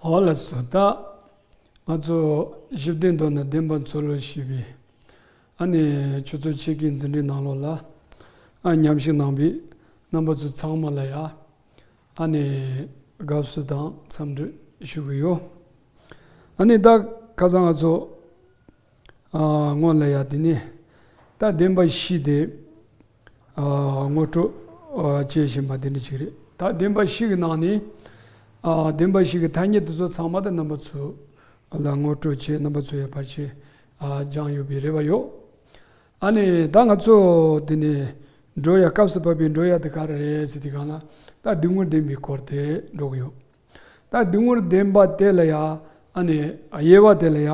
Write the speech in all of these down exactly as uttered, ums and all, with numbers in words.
ཨོ་ལགས་སོ། ད་ང་ཚོ་བཞི་བདེ་མདོ་ནས་བདེན་པ་མཚོ་ལོ་ཞེས་པའི་ཨ་ནི་ཆུ་ཚོད་ཕྱེད་ཀའི་འཛིན་གྲྭའི་ནང་ལོགས་ལ་ཨ་མཉམ་ཞུགས་གནང་བའི་རྣམ་པ་ཚོ་ཚང་མ་ལ་ཡ་ཨ་ནི་དགའ་བསུ་དང་འཚམས་འདྲི་ཞུ་གི་ཡོད། ཨ་ནི་ད་ཁ་སང་ང་ཚོ་ཨ་སྔོན་ལ་ཡ་དེ་ནི་ད་བདེན་པ་བཞི་དེ་ཨ་ངོ་སྤྲོད་ཨ་བྱེད་བཞིན་པ་དེ་འདྲ་ཅིག་རེད། ད་བདེན་པ་བཞི་གི་ནང་ནས་ཨ་བདེན་པ་བཞི་གི་ཐ་སྙད་དེ་ཚོ་ཚང་མ་ད་རྣམ་པ་ཚོ་ལ་ངོ་སྤྲོད་བྱེད། རྣམ་པ་ཚོ་ཡ་ཕལ་ཆེར་ཨ་སྦྱངས་ཡོད་པའི་རེ་བ་ཡོད། ཨ་ནི་ད་ང་ཚོ་དེ་ནས་འགྲོ་ཡ་སྐབས་སུ་བབས་པའི་འགྲོ་ཡ་དེ་ག་རེ་རེད་ཟེར་དུས་སྒང་ལ་ད་སྡུག་བསྔལ་བདེན་པའི་སྐོར་དེ་འགྲོ་གི་ཡོད། ད་སྡུག་བསྔལ་བདེན་པ་དེ་ལ་ཡ་ཨ་ནི་དབྱེ་བ་དེ་ལ་ཡ།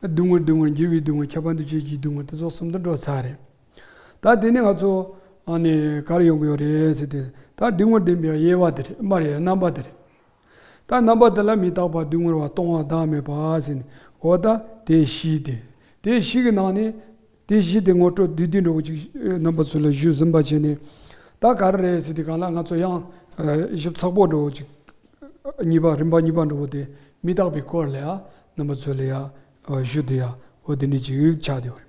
སྡུག་བསྔལ་སྡུག་བསྔལ་འགྱུར་བའི་སྡུག་བསྔལ་ཁྱབ་པ་འདུ་བྱེད་ཀྱི་སྡུག་བསྔལ་དེ་ཚོ་གསུམ་དུ་འགྲོ་ཚར་རེད། ད་དེ་ནས་ང་ཚོ་ཨ་ནི་ག་རེ་ཡོང་གི་ཡོད་རེད་ཟེར་དུས་ད་སྡུག་བསྔལ་བདེན་པའི་དབྱེ་བ་དེ་རེད། མ་རེད། རྣམ་པ་དེ་རེད། ད་རྣམ་པ་དེ་ལ་མི་རྟག་པ་སྡུག་བསྔལ་བ་སྟོང་བ་བདག་མེད་པ་ཟེར་ནས་འོ་ད་དེ་བཞི་དེ། དེ་བཞི་གི་ནང་ནས་དེ་བཞི་དེ་ངོ་སྤྲོད་བསྡུས་བསྡུས་འགྲོ་གི་ཅིག་རྣམ་པ་ཚོ་ལ་ཞུས་ཟིན་པ་བྱས་ནས་ད་ག་རེ་རེད་ཟེར་དུས་སྒང་ལ་ང་ཚོ་ཡང་ཨ་ཞིབ་ཚགས་པོ་འགྲོ་གི་ཅིག་གཉིས་པ་རིམ་པ་གཉིས་པ་འགྲོ་བོ་དེ་མི་རྟག་པའི་སྐོར་ལ་ཡ་རྣམ་པ་ཚོ་ལ་ཡ་ཞུ་དུ་ཡ་འོ་དེ་ནི་ཅིག་ཆགས་དེ་བ་རེད།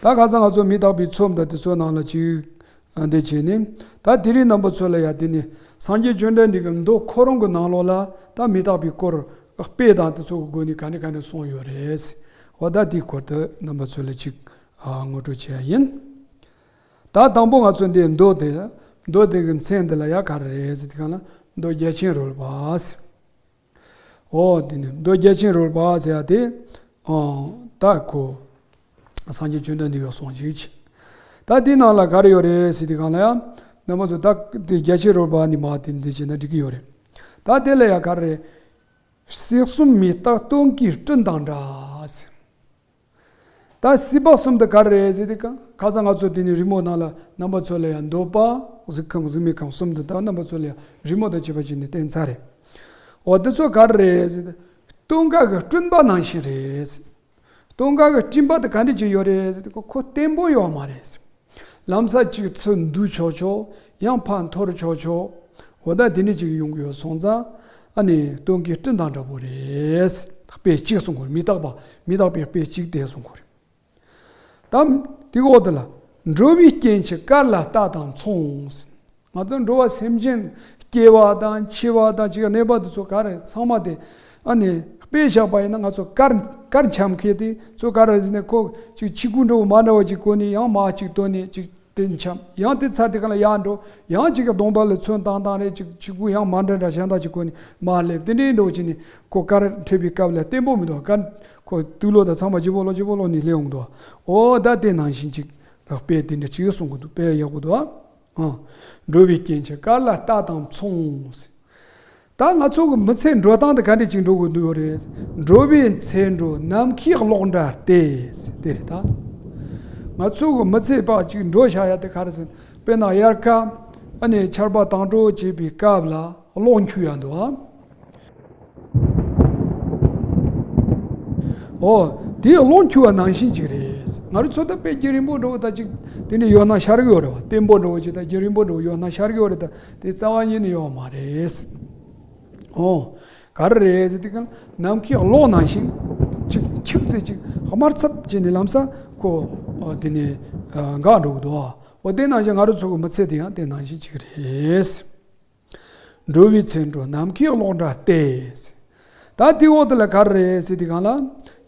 ད་ཁ་སང་ང་ཚོ་མི་རྟག་པའི་ཚོམས་དང་དེ་ཚོ་ནང་ལ་ཅིག་འདི་བྱས་ནས་ད་དེ་རིང་རྣམ་པ་ཚོ་ལ་ཡ་དེ་ནི་སངས་རྒྱས་བཅོམ་ལྡན་འདས་ཀྱི་མདོ་ཁོ་རང་གི་ནང་ལོགས་ལ་ད་མི་རྟག་པའི་སྐོར་དཔེ་དང་དེ་ཚོ་གི་སྒོ་ནས་ག་ནས་ག་ནས་གསུངས་ཡོད་རེད། འོ་ད་དེའི་སྐོར་དུ་རྣམ་པ་ཚོ་ལ་ཅིག་ངོ་སྤྲོད་བྱེད་ཡ་ཡིན། ད་དང་པོ་ང་ཚོ་འདི་མདོ་དེ་མདོ་དེ་གི་མཚན་འདི་ལ་ཡ་ག་རེ་རེད་ཟེར་དུས་སྒང་ལ་མདོ་རྒྱ་ཆེན་རོལ་པ་ཟེར། འོ་དེ་ནི་མདོ་རྒྱ་ཆེན་རོལ་པ་ཟེར་ཡ་དེ་ཨོ་ད་ཁོ་སངས་རྒྱས་བཅོམ་ལྡན་འདས་ཀྱིས་གསུངས་ཅིག་བྱས། ད་དེའི་ནང་ལ་ག་རེ་ཡོད་རེད་ཟེར་དུས་སྒང་ལ་ཡ་རྣམ་པ་ཚོ་ད་དེ་རྒྱ་ཆེན་རོལ་པ་ནི་མ་དེ་འདི་བྱས་ན་འགྲིག་གི་ཡོད་རེད། ད་དེ་ལ་ཡ་ག་རེ་རེད། སྲིད་གསུམ་མི་རྟག་སྟོང་གི་སྤྲིན་དང་འདྲ་ཟེར། ད་སྲིད་པ་གསུམ་དེ་ག་རེ་རེད་ཟེར་དུས་སྒང་ཁ་སང་ང་ཚོ་དེ་ནི་རི་མོ་ནང་ལ་རྣམ་པ་ཚོ་ལ་ཡང་འདོད་པ་གཟུགས་ཁམས་གཟུགས་མེད་ཁམས་གསུམ་དེ་དག་རྣམ་པ་ཚོ་ལ་ཡང་རི་མོ་དང་བཅས་པ་བྱས་ནས་བསྟན་ཚར་རེད། འོ་དེ་ཚོ་ག་རེ་རེད་ཟེར་དུས་སྟོང་ཁ་གི་སྤྲིན་པ་ནང་བཞིན་རེད། སྟོང་ཁ་གི་སྤྲིན་པ་དེ་ག་འདྲ་ཅིག་ཡོད་རེད་ཟེར་དུས་ཁོ་བརྟན་པོ་ཡོད་མ་རེད། ལམ་སང་ཅིག་ཚུར་འདུ་ཆོག་ཆོག་ཡང་ཕར་འཐོར་ཆོག་ཆོག་འོ་ད་དེ་འདྲ་ཅིག་ཡོང་གི་ཡོད་སོང་ཙང་ཨ་ནི་སྟོང་གི་སྤྲིན་དང་འདྲ་པོ་རེད། དཔེ་གཅིག་གསུང་གི་རེད། མི་རྟག་པ་མི་རྟག་པའི་དཔེ་གཅིག་དེ་གསུང་གི་རེད། ད་དེ་འོག་དེ་ལ་འགྲོ་བའི་སྐྱེ་མཆེད་དཀར་ལ་རྟ་དང་མཚུངས། ང་ཚོ་འགྲོ་བ་སེམས་ཅན་སྐྱེ་བ་དང་འཆི་བ་དང་ཅིག་གནས་པ་དེ་ཚོ་ག་རེ་ཚང་མ་དེ་ཨ་ནི་དཔེ་བཞག་པ་ཡིན་ན་ང་ཚོ་དཀར་དཀར་འཆམ་མཁན་དེ་ཚོ་ག་རེ་ཟེར་ནས་ཁོ་ཅིག་ཆི་གུ་འགྲོ་མ་འདྲ་བ་ཅིག་གོན་ནས་ཡང་མར་ཅིག་བཏོན་ནས་ཅིག་དེ་འཆམ་ཡང་དེ་ཚར་དེ་ག་ལ་ཡར་འགྲོ་ཡང་ཅིག་གི་གདོང་པ་ལ་ཚོན་བཏང་བཏང་རེད། ཅིག་ཆི་གུ་ཡང་མ་འདྲ་འདྲ་གཞན་དག་ཅིག་གོན་ནས་མར་སླེབས། དེ་འདྲའི་འགྲོ་བྱས་ནས་ཁོ་དཀར་འཁྲིད་པའི་སྐབས་ལ་བརྟན་པོ་མི་འདུག་དཀར་ཁོ་དུག་ལོག་དང་ཚང་མ་ལྗིད་པོ་ལོག་ལྗིད་པོ་ལོག་ནས་སླེབས་འོང་འདུག་འོ་ད་དེ་ནང་བཞིན་ཅིག་དཔེ་དེ་འདྲ་ཅིག་གསུང་གི་འདུག་དཔེ་ཡག་པོ་འདུག་ཨ། ཨ། འགྲོ་བའི་སྐྱེ་མཆེད་དཀར་ལ་རྟ་དང་མཚུངས། ད་ང་ཚོ་གི་མི་ཚེ་འགྲོ་སྟངས་དེ་ག་འདྲ་ཅིག་འགྲོ་དགོས་འདུག་རེད། འགྲོ་བའི་ཚེ་འགྲོ་ནམ་མཁའི་གློག་འདྲ་སྟེ། དེ་རེད་ད། ང་ཚོ་གི་མི་ཚེ་ཕར་ཅིག་འགྲོ་བཞག་ཡ་དེ་ག་རེ་ཟེར། དཔེར་ན་དབྱར་ཁ་ཨ་ནི་ཆར་པ་དྭངས་སྤྲོ་བྱེད་པའི་སྐབས་ལ་གློག་འཁྱུག་ཡ་འདུག་ཨ། ཨོ། དེ་གློག་འཁྱུག་པ་ནང་བཞིན་ཅིག་རེད། ང་རང་ཚོ་ད་དཔེ་རྒྱུན་རིང་པོ་འགྲོ་བ་ད་ཅིག་དེ་འདྲ་ཡོད་ན་ཤར་གི་ཡོད་རེད་བ། བརྟན་པོ་འགྲོ་བ་ཅིག་ད་རྒྱུན་རིང་པོ་འགྲོ་བ་ཡོད་ན་ཤར་གི་ཡོད་རེད་ད། དེ་རྩ་བ་ཉིད་ནས་ཡོད་མ་རེད། ཨོ། ག་རེ་རེད་ཟེར་དུས་ཀ་ནམ་མཁའི་གློག་ནང་བཞིན་ཅིག་འཁྱུག་ཙེ་ཅིག་དམར་ཚབ་བྱས་ནས་ལམ་སང་ཁོ་ཨོ་དེ་ནས་ཨ་འགག་འགྲོ་གི་འདུག་བ། འོ་དེ་ནང་བཞིན་ང་རང་ཚོ་གི་མི་ཚེ་དེ་ཡང་དེ་ནང་བཞིན་ཅིག་རེད། འགྲོ་བའི་ཚེ་འགྲོ་ནམ་མཁའི་གློག་འདྲ་སྟེ། ད་དེའི་འོག་དེ་ལ་ག་རེ་རེད་ཟེར་དུས་སྒང་ལ་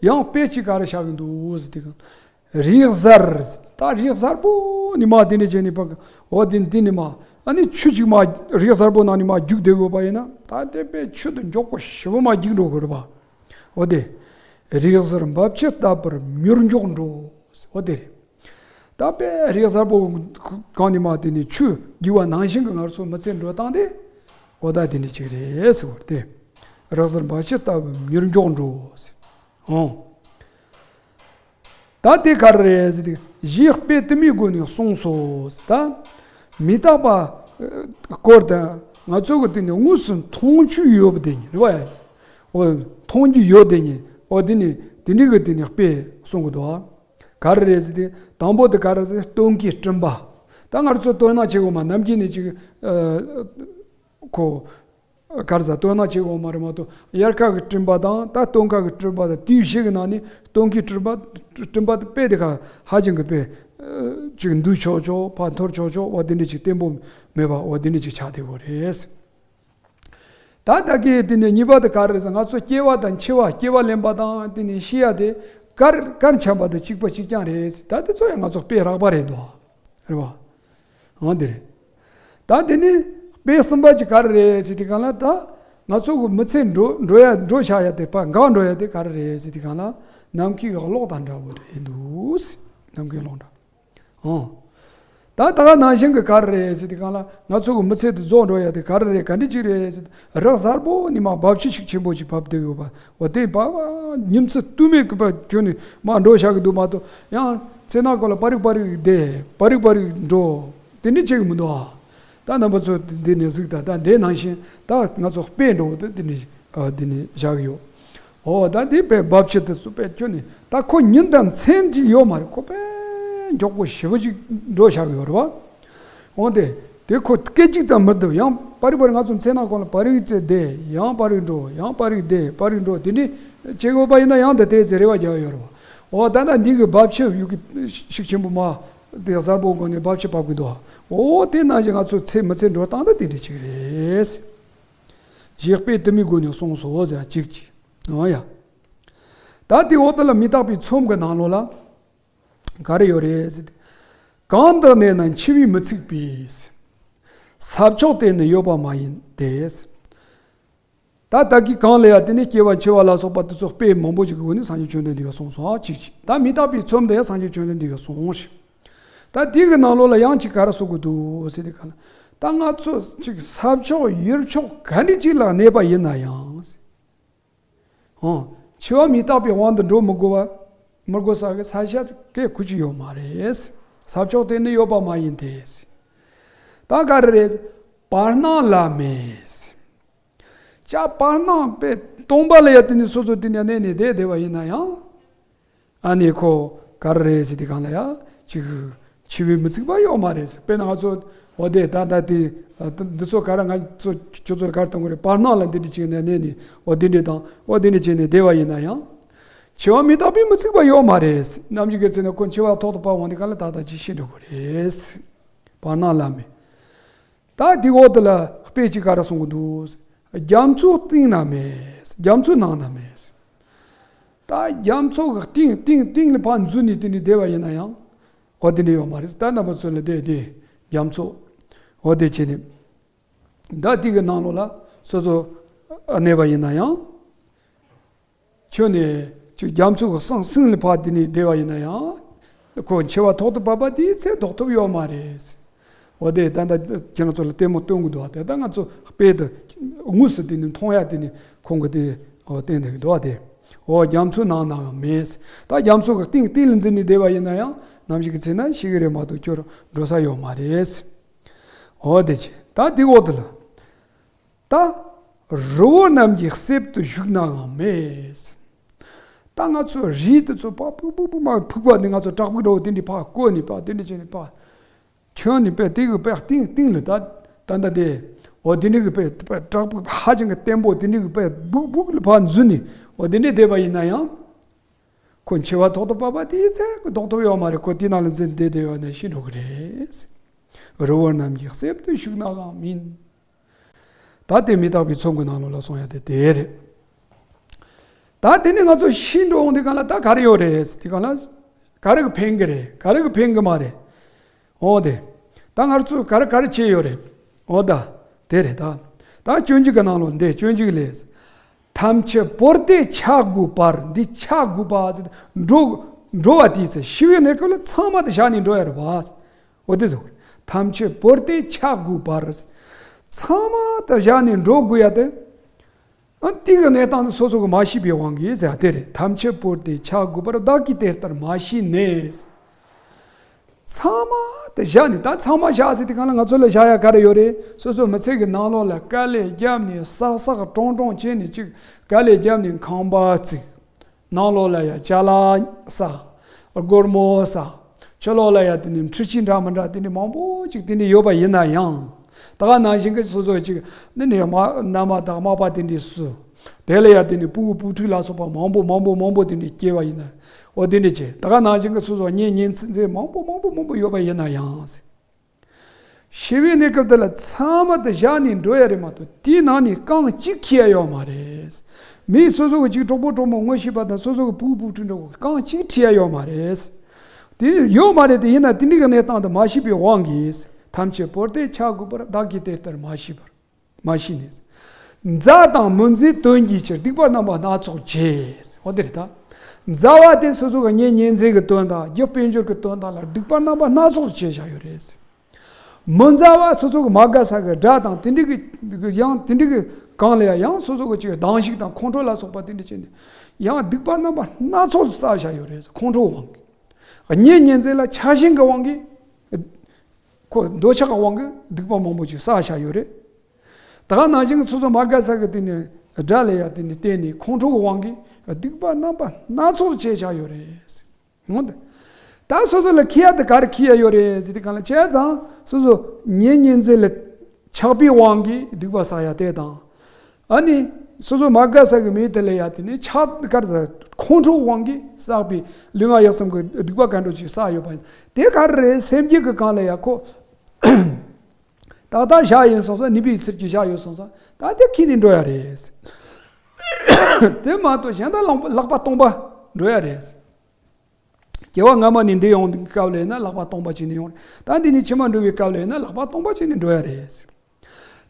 ཡང་དཔེ་ཅིག་ག་རེ་བཞག་གི་འདུག་ཟེར་དུས་སྒང་། རིགས་གསར། ད་རིགས་གསར་པོ་ནི་མ་དེ་འདྲ་བྱས་ནས་ཕ་གི་འོ་དེ་འདི་ནི་མ་ཨ་ནི་ཆུ་ཅིག་མ་རིགས་གསར་པོ་ནང་ནས་མ་རྒྱུག་བསྡད་དགོས་པ་ཡིན་ན་ད་དེ་དཔེ་ཆུ་དེ་མགྱོགས་པོ་ཞེ་པོ་མ་རྒྱུག་འགྲོ་དགོས་རེད་པ། འོ་དེ། རིགས་གསར་འབབ་ཆུ་ལྟ་བུར་མྱུར་མགྱོགས་འགྲོ། འོ་དེ་རེད། ད་དཔེ་རིགས་གསར་པོ་གང་ནས་མ་དེ་ནས་ཆུ་རྒྱུག་པ་ནང་བཞིན་གྱི་ང་ཚོ་མི་ཚེ་འགྲོ་སྟངས་དེ་འོ་ད་དེ་འདྲ་ཅིག་རེད་ཟེར་བ་དེ། རིགས་གསར་འབབ་ཆུ་ལྟ་བུ་མྱུར་མགྱོགས་འགྲོ་ཟེར། ཨོ། ད་དེ་ག་རེ་རེད་ཟེར་དུས་གཞི་དཔེ་དུ་མའི་སྒོ་ནས་གསུངས་སོ་ཟེར། ད་མི་རྟག་པ་སྐོར་དང་ང་ཚོ་གི་དེ་ནས་དངོས་སུ་མཐོང་རྒྱུ་ཡོད་པ་དེ་ཉིད་རེད་བ། འོ་མཐོང་རྒྱུ་ཡོད་དེ་ཉིད་འོ་དེ་ནས་དེ་འདྲའི་གི་དེ་ནས་དཔེ་གསུང་གི་འདུག་ཨ། ག་རེ་རེད་ཟེར་དུས་དང་པོ་དེ་ག་རེ་ཟེར་སྟོན་ཀའི་སྤྲིན་པ། ད་ང་ཚོ་དོ་སྣང་བྱེད་དགོས་མ་ནམ་རྒྱུན་ནས་ཅིག་ཨ་ཁོ་ ག་རེ་ཟ་སྟོན་ན་བྱེད་དགོས་མ་རེད་མ་གཏོགས། དབྱར་ཁ་གི་སྤྲིན་པ་དང་ད་སྟོན་ཁ་གི་སྤྲིན་པ་དང་དེའི་ཕྱེད་ཀྱི་ནང་ནས་སྟོན་ཁའི་སྤྲིན་པ་སྤྲིན་པ་དེ་དཔེ་དེ་ག་ཧ་ཅང་གི་དཔེ་ཅིག་འདུ་ཆོག་ཆོག་ཕར་འཐོར་ཆོག་ཆོག་འོ་དེ་འདྲ་ཅིག་བརྟན་པོ་མེད་པ་འོ་དེ་འདྲ་ཅིག་ཆགས་བསྡད་ཡོད་རེད། ད་ད་གི་དེ་ནས་གཉིས་པ་དེ་ག་རེ་རེད་ཟེར། ང་ཚོ་སྐྱེ་བ་དང་འཆི་བ། སྐྱེ་བ་ལེན་པ་དང་དེ་ནས་ཤི་ཡ་དེ་གར་གར་འཁྱམས་པ་དང་གཅིག་པ་གཅིག་རྐྱང་རེད་ཟེར། ད་དེ་ཚོ་ཡང་ང་ཚོ་དཔེ་རགས་པ་རེད་འདུག་རེད་བ། འོ་འདི་རེད། ད་དེ་ནས་དཔེ་གསུམ་པ་ཅིག་ག་རེ་རེད་ཟེར་དུས་སྒང་ལ། ད་ང་ཚོ་གི་མི་ཚེ་འགྲོ་འགྲོ་ཡ་འགྲོ་བཞག་ཡ་དེ་ཕར་འགག་འགྲོ་ཡ་དེ་ག་རེ་རེད་ཟེར་དུས་སྒང་ལ། ནམ་མཁའི་གློག་དང་འདྲ་བོ་རེད་འདུག་ཟེར། ནམ་མཁའི་གློག་འདྲ། ཨང་། ད་ད་ག་ནང་བཞིན་གྱི་ག་རེ་རེད་ཟེར་དུས་སྒང་ལ། ང་ཚོ་གི་མི་ཚེ་དེ་རྫོགས་འགྲོ་ཡ་དེ་ག་རེ་རེད། ག་འདྲ་ཅིག་རེད་ཟེར། རི་གཟར་པོ་ནས་མར་འབབ་ཆུ་ཤུགས་ཆེན་པོ་ཅིག་བབས་བསྡད་ཡོད་པ། འོ་དེ་བབས་ཉིན་མཚན་དུས་མེད་ཀྱི་བབས་ཁྱོན་ནས་མར་འགྲོ་བཞག་གི་འདུག་མ་གཏོགས། ཡང་ཚེ་ནང་ཁོ་ལ་པ་རིག་པ་རིག་བསྡད། པ་རིག་པ་རིག་འགྲོ། དེ་འདྲ་བྱེད་ཀྱི་མི་འདུག་ཨ། ད་རྣམ་པ་ཚོ་འདི་ནས་གཟིགས་དང་། ད་འདི་ནང་བཞིན་ད་ང་ཚོ་དཔེ་འགྲོ་བོ་དེ་འདི་ནས་ཨ་འདི་ནས་བཞག་གི་ཡོད། འོ་ད་འདི་དཔེ་འབབ་ཆུ་དེ་ཚོ་དཔེ་ཁྱོན་ནས་ད་ཁོ་ཉིན་དང་མཚན་གཅིག་ཡོད་མ་རེད། ཁོ་དཔེ་མགྱོགས་པོ་ཞེ་པོ་ཅིག་འགྲོ་བཞག་གི་ཡོད་རེད་བ། འོ་དེ་དེ་ཁོ་སྐད་ཅིག་ཙམ་མི་འདུག་ཡང་པ་རིག་པ་རིག་ང་ཚོ་མཚན་ནང་ཁོ་ལ་པ་རིག་ཙེ་བསྡད། ཡང་པ་རིག་འགྲོ། ཡང་པ་རིག་བསྡད། པ་རིག་འགྲོ། དེ་འདྲ་བྱེད་དགོས་པ་ཡིན་ན་ཡང་དེ་དེ་ཚེ་རེ་བ་རྒྱག་ཡོད་རེད་བ། འོ་ད་ད་འདི་གི་འབབ་ཆུ་ཡུག་གི་ཤུགས་ཆེན་པོ་མ་དེ་གཟར་པོ་སྒོ་ནས་འབབ་ཆུ་བབས་གི་འདུག་འོ་དེ་ནང་བཞིན་ང་ཚོ་ཚེ་མི་ཚེ་འགྲོ་སྟངས་ད་དེ་འདྲ་ཅིག་རེད། ཞེས་དཔེ་དུ་མའི་སྒོ་ནས་གསུངས་སོ་ཟེར་གཅིག་གཅིག་འོ་ཡ། ད་དེ་འོག་ཏུ་ལ་མི་རྟག་པའི་ཚོམས་ཀྱི་ནང་ལོགས་ལ་ག་རེ་ཡོད་རེད་ཟེར་ཏེ། གང་དག་གནས་ན་འཆི་བས་མི་ཚིག་པའི། ས་ཕྱོགས་དེ་ནི་ཡོད་པ་མ་ཡིན་ཏེ། ད་ད་གི་གང་ལ་ཡང་དེ་ནི་སྐྱེ་བ་འཆི་བ་ལ་སོགས་པ་དེ་ཚོ་དཔེ་མང་པོ་ཞིག་གི་སྒོ་ནས་སངས་རྒྱས་བཅོམ་ལྡན་འདས་ཀྱིས་གསུངས་སོ། ཨ་གཅིག་གཅིག་ད་མི་རྟག་པའི་ཚོམས་དེ་ཡང་སངས་རྒྱས་བཅོམ་ལྡན་འདས་ཀྱིས་གསུངས་ཤིང་། ད་དེ་གི་ནང་ལོགས་ལ་ཡང་གཅིག་ག་རེ་གསུང་གི་འདུག་ཟེར་དུས་སྒང་ལ། ད་ང་ཚོ་གཅིག་ས་ཕྱོགས་ཡུལ་ཕྱོགས་ག་འདྲ་ཅིག་ལ་གནས་པ་ཡིན་ན་ཡང་། ཨང་། འཆི་བ་མི་རྟག་པའི་དབང་དུ་འགྲོ་མི་དགོས་པ། མི་དགོས་ས་གི་ས་ཆ་གི་ཁུལ་ཅིག་ཡོད་མ་རེད། ས་ཕྱོགས་དེ་ནི་ཡོད་པ་མ་ཡིན་ཏེ། ད་ག་རེ་རེད། བར་སྣང་ལ་མེད། ཅག་བར་སྣང་པའི་སྟོང་པ་ལ་ཡ་དེ་ནི་སོ་སོ་དེ་ནས་གནས་ནས་བསྡད་བསྡད་པ་ཡིན་ན་ཡང་། ཨ་ནི་ཁོ་ག་རེ་རེད་ཟེར་དུས་སྒང་ལ་ཡ། ཅིག་འཆི་བས་མི་ཚིག་པ་ཡོད་མ་རེད། དཔེར་ན་ང་ཚོ་འོ་དེ་ད་ད་དེ་འདི་ཚོ་ག་རེ་ང་ཚོ་ཁྱོད་ཚོར་ག་རེ་གཏོང་གི་རེད། བར་སྣང་ལ་འདི་འདྲ་བྱས་ནས་གནས་ནས་འོ་འདི་འདྲ་དང་འོ་འདི་འདྲ་བྱས་ནས་བསྡད་པ་ཡིན་ན་ཡང་། འཆི་བ་མི་རྟག་པས་མི་ཚིག་པ་ཡོད་མ་རེད། ནམ་ཞིག་གི་ཚེ་ན་ཁོ་འཆི་བ་ཐོག་ཏུ་བབས་འོང་དུས་སྒང་ལ་ད་ལྟ་ཅིག་ཤི་འགྲོ་གི་རེད། བར་སྣང་ལ་མེད། ད་དེ་འོག་དེ་ལ་དཔེ་ཅིག་ག་རེ་གསུང་གི་འདུག་རྒྱ་མཚོ་གཏིང་ན་མེད། རྒྱ་མཚོ་ནང་ན་མེད། ད་རྒྱ་མཚོ་གི་གཏིང་གཏིང་གཏིང་ལ་ཕར་འཛུལ་ནས་དེ་ནས་བསྡད་པ་ཡིན་ན་ཡང་། འོ་དེ་འདྲ་ཡོད་མ་རེད། ད་རྣམ་པ་ཚོ་ལ་བསྡད་དེ་རྒྱ་མཚོ་འོ་དེ་བྱས་ནས་ད་དེ་གི་ནང་ལོགས་ལ་སོ་སོ་གནས་པ་ཡིན་ན་ཡང་། ཁྱོད་ནས་ཅིག་རྒྱ་མཚོ་གི་གསང་གསིང་ལ་ཕར་དེ་ནས་བསྡད་པ་ཡིན་ན་ཡང་། ཁོ་འཆི་བ་ཐོག་ཏུ་བབས་པ་དེའི་ཚེ་ལྡོག་ཐུབ་ཡོད་མ་རེད། འོ་དེ་ད་ལྟ་ཁྱེད་རང་ཚོ་ལ་ལྟད་མོ་སྟོན་གི་འདུག་བ། དེ་ད་ང་ཚོ་དཔེ་དེ་དངོས་སུ་དེ་ནས་མཐོང་ཡ་དེ་ནས་ཁོང་གི་དེ་འོ་བསྟན་བསྡད་གི་འདུག་བ། དེ་འོ་རྒྱ་མཚོ་ནང་ནའང་མེད། ད་རྒྱ་མཚོ་གི་གཏིང་གཏིང་ལ་འཛུལ་ནས་བསྡད་པ་ཡིན་ན་ཡང་ནམ་ཞིག་གི་ཚེ་ན་ཤི་གི་རེད་མ་གཏོགས་ཁྱོད་འགྲོ་ས་ཡོད་མ་རེད། འོ་དེ་བྱས་ད་དེ་འོག་དེ་ལ། ད་རི་བོ་རྣམས་ཀྱི་གསེབ་ཏུ་བཞུགས་ནའང་མེད། ད་ང་ཚོ་རི་དེ་ཚོ་ཕར་ཕུག་ཕུག་ཕུག་མར་ཕུག་པ་ནི་ང་ཚོ་བྲག་ཕུག་འདྲ་བོ་དེ་འདྲ་ཕར་བརྐོས་ནས་ཕར་དེ་འདྲ་བྱས་ནས་ཕར། ཁྱོད་ནི་དཔེ་དེ་གི་དཔེ་གཏིང་གཏིང་ལ་ད་ད་ད་དེ་འོ་དེ་འདྲ་གི་དཔེ་དཔེ་བྲག་ཕུག་ཧ་ཅང་གི་བརྟན་པོ་དེ་འདྲ་གི་དཔེ་སྦུག་སྦུག་ལ་ཕར་འཛུལ་ནས་འོ་དེ་འདྲ་བསྡད་པ་ཡིན་ན་ཡང་། ཁོ་འཆི་བ་ཐོག་ཏུ་བབས་པ་དེའི་ཚེ་ཁོ་ལྡོག་ཐུབ་ཡོད་མ་རེད། ཁོ་དེ་ནང་ལ་འཛུལ་བསྡད་བསྡད་ཡོད་ན་ཤི་འགྲོ་གི་རེད། རི་བོ་རྣམས་ཀྱི་གསེབ་ཏུ་བཞུགས་ནའང་མིན། ད་དེ་མི་རྟག་པའི་ཚོམས་ཀྱི་ནང་ལོགས་ལ་གསུང་ཡ་དེ་དེ་རེད། ད་དེ་ནི་ང་ཚོ་ཤི་འགྲོ་འོང་དུས་སྒང་ལ་ད་ག་རེ་ཡོད་རེད་དེ་སྒང་ལ། ག་རེ་གི་ཕན་གི་རེད། ག་རེ་གི་ཕན་གི་མ་རེད། འོ་དེ། ད་ང་ཚོ་ག་རེ་ག་རེ་བྱས་ཡོད་རེད། འོ་ད། དེ་རེད་ད། ད་སྤྱོད་འཇུག་གི་ནང་ལོགས་འདི་སྤྱོད་འཇུག་ལས། ཐམས་ཅད་བོར་ཏེ་ཆ་དགུ་པར། འདི་ཆ་དགུ་པ་ཟེར་འགྲོ་འགྲོ་བ་དེའི་ཚེ་ཤི་བའི་གནས་སྐབས་ལ་ཚང་མ་དེ་བཞག་ནས་འགྲོ་ཡ་རེད་པ། འོ་དེ་ཟེར། ཐམས་ཅད་བོར་ཏེ་ཆ་དགུ་པར། ཚང་མ་དེ་བཞག་ནས་འགྲོ་དགོས་ཡ་དེ། ཨ་དེ་གི་གནས་སྟངས་དེ་སོ་སོ་གི་མ་ཤེས་པའི་དབང་གིས་ཟེར་ཡ་དེ་རེད། ཐམས་ཅད་བོར་ཏེ་ཆ་དགུ་པར། བདག་གིས་དེ་ལྟར་མ་ཤེས་ནས། ཚང་མ་དེ་བཞག་ནས། ད་ཚང་མ་བཞག་ཟེར་དུས་སྒང་ལ་ང་ཚོ་ལ་བཞག་ཡ་ག་རེ་ཡོད་རེད། སོ་སོའི་མི་ཚེ་གི་ནང་ལོགས་ལ་དཀའ་ལས་བརྒྱབ་ནས་བསགས་བསགས་གྲོངས་གྲོངས་བྱས་ནས་ཅིག་དཀའ་ལས་བརྒྱབ་ནས་ཁང་པ་བརྩིགས། ནང་ལོགས་ལ་ཡ་ཅ་ལག་བསགས། སྒོར་མོ་བསགས། ཕྱི་ལོགས་ལ་ཡ་དེ་ནས་འཕྲུལ་ཆས་འདྲ་མི་འདྲ་དེ་འདྲ་མང་པོ་ཅིག་དེ་འདྲ་ཡོད་པ་ཡིན་ན་ཡང་། ད་ག་ནང་བཞིན་གྱི་སོ་སོ་ཅིག་ནི་ནི་མ་མནའ་མ་དང་མག་པ་དེ་འདྲས་སུ། དེ་ལ་ཡ་དེ་ནི་ཕྲུ་གུ་བུ་ཕྲུག་ལ་སོགས་པ་མང་པོ་མང་པོ་མང་པོ་དེ་འདྲས་སྐྱེ་བ་ཡིན་ན། འོ་དེ་འདྲས་བྱས། ད་ག་ནང་བཞིན་གྱི་སོ་སོ་གཉེན་ཉེ་ཚན་མང་པོ་མང་པོ་མང་པོ་ཡོད་པ་ཡིན་ན་ཡང་། ཤི་བའི་གནས་སྐབས་དེ་ལ་ཚང་མ་དེ་བཞག་ནས་འགྲོ་ཡ་རེད་མ་གཏོགས་དེའི་ནང་ནས་རྐང་གཅིག་ཁྱེར་ཡ་ཡོད་མ་རེད། མི་སོ་སོ་གི་ཅིག་གྲོགས་པོ་གྲོགས་མོ་ངོ་ཤེས་པ་དང་སོ་སོ་གི་ཕྲུ་གུ་བུ་ཕྲུག་འདྲ་བོ་རྐང་གཅིག་ཁྲིད་ཡ་ཡོད་མ་རེད། དེ་ཡོད་མ་རེད་དེ། ཡིན་ན་དེ་འདྲའི་གི་གནས་སྟངས་དེ་མ་ཤེས་པའི་དབང་གིས་ཐམས་ཅད་བོར་ཏེ་ཆ་བགོས་པར། བདག་གིས་དེ་ལྟར་མ་ཤེས་པར། མ་ཤེས་ནས། མཛའ་དང་མི་མཛའི་དོན་གྱི་ཕྱིར་སྡིག་པ་རྣམ་པ་སྣ་ཚོགས་བྱས། འོ་དེ་རེད་ད། མཛའ་བ་དེ་སོ་སོ་གི་གཉེན་ཉེ་ཚན་གྱི་དོན་དང་རྒྱུ་དཔལ་འབྱོར་གྱི་དོན་དག་ལ་སྡིག་པ་རྣམ་པ་སྣ་ཚོགས་བྱས་བཞག་ཡོད་རེད། མི་མཛའ་བ་སོ་སོ་གི་མ་དགའ་ས་གི་དགྲ་དང་དེ་འདྲ་གི་ཡང་དེ་འདྲ་གི་གང་ལ་ཡང་སོ་སོ་གི་ཅིག་སྡང་ཞིག་དང་ཁོང་ཁྲོ་ལ་སོགས་པ་དེ་འདྲ་བྱས་ནས་ཡང་སྡིག་པ་རྣམ་པ་སྣ་ཚོགས་བསགས་བཞག་ཡོད་རེད། ཁོང་ཁྲོའི་དབང་གིས། གཉེན་ཉེ་ཚན་ལ་ཆགས་ཞེན་གྱི་དབང་གིས། ཁོ་འདོད་ཆགས་ཀྱི་དབང་གིས་སྡིག་པ་མང་པོ་ཅིག་བསགས་བཞག་ཡོད་རེད། ད་ག་ནང་བཞིན་གྱི་སོ་སོ་མ་དགའ་ས་གི་དེ་ནས་དགྲ་ལ་ཡ་དེ་ནས་བརྟེན་ནས་ཁོང་ཁྲོ་གི་དབང་གིས་སྡིག་པ་རྣམ་པ་སྣ་ཚོགས་བྱས་བཞག་ཡོད་རེད། འོ་ད། ད་སོ་སོ་ལ་ཁེ་ཡ་དེ་ག་རེ་ཁེ་ཡ་ཡོད་རེད་ཟེར་དུས་གང་ལ་བྱས་ཙང་སོ་སོ་གཉེན་ཉེ་ཚན་ལ་ཆགས་པའི་དབང་གིས་སྡིག་པ་བསགས་ཡ་དེ་དང་། ཨ་ནི། སོ་སོ་མ་དགའ་ས་གི་མི་དེ་ལ་ཡ་དེ་ནི་ཆགས་དཀར་ཟ་ཁོང་ཁྲོའི་དབང་གིས་བསགས་པའི་ལུས་ངག་ཡིད་གསུམ་གྱི་སྡིག་པ་ག་འདྲ་ཅིག་བསགས་ཡོད་པ་ཡིན། དེ་ག་རེ་རེད། སེམས་བསྐྱེད་ཀྱི་སྒང་ལ་ཡ་ཁོ། ཏག་ཏག་བཞག་ཡིན་སོང་ཙང་ནུས་པའི་ཚུལ་གྱིས་བཞག་ཡོད་སོང་ཙང་ད་དེ་ཁྱེར་ནས་འགྲོ་ཡ་རེད། དེ་མ་གཏོགས་གཞན་དག་ལག་པ་ལག་པ་སྟོང་པ་འགྲོ་ཡ་རེད། སྐྱེ་བ་སྔ་མ་ནས་འདི་ཡོང་དུས་སྐབས་ལ་ཡིན་ན་ལག་པ་སྟོང་པ་བྱས་ནས་ཡོང་རེད། ད་འདི་ནས་ཕྱི་མ་འགྲོ་བའི་སྐབས་ལ་ཡིན་ན་ལག་པ་སྟོང་པ་བྱས་ནས་འགྲོ་ཡ་རེད།